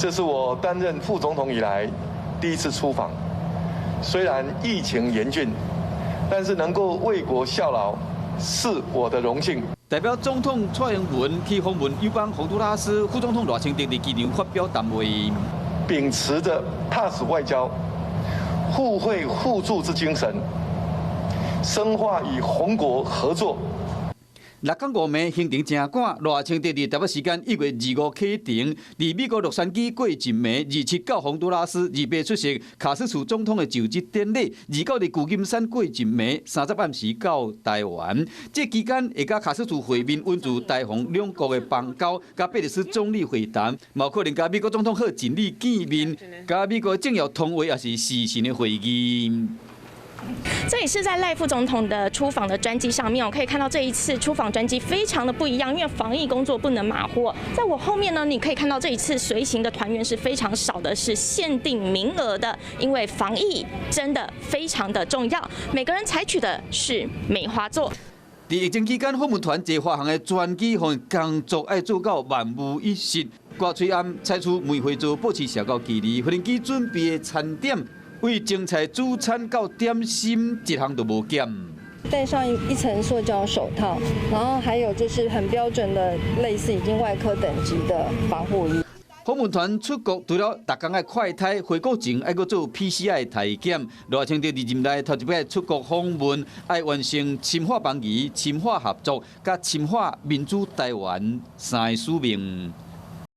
這是我擔任副總統以來第一次出訪，雖然疫情嚴峻，但是能夠為國效勞是我的榮幸。代表總統蔡英文去訪問友邦宏都拉斯，副總統賴清德佇機場發表談話。秉持著踏實外交、互惠互助之精神，深化與宏國合作。六工五暝行程誠趕，賴清德佇台北時間1月25啟程，佇美國洛杉磯過一暝，27到宏都拉斯，28出席卡斯楚總統的就職典禮，29佇舊金山過一暝，30暗時到台灣。這期間會佮卡斯楚會面，穩住台宏兩國的邦交，佮貝里斯總理會談，嘛有可能佮美國總統賀錦麗見面，佮美國政要通話，也是視訊的會議。這也是在賴副總統的出訪的專機上面，我可以看到這一次出訪專機非常的不一樣，因為防疫工作不能馬虎。在我後面呢，你可以看到這一次隨行的團員是非常少的，是限定名額的，因為防疫真的非常的重要。每個人採取的是梅花座。佇疫情期間，訪問團坐華航的專機，防疫工作愛做到萬無一失。掛喙罨採取梅花座，保持社交距離，飛機準備的餐點，為前菜、主餐到點心，一項都無減。戴上一層塑膠手套，然後還有就是很標準的類似已經外科等級的防護衣。訪問團出國除了逐工愛快篩，回國前愛閣做 PCR 體檢。賴清德佇任內頭一擺出國訪問，愛完成深化邦誼、深化合作、佮深化民主台灣三个使命。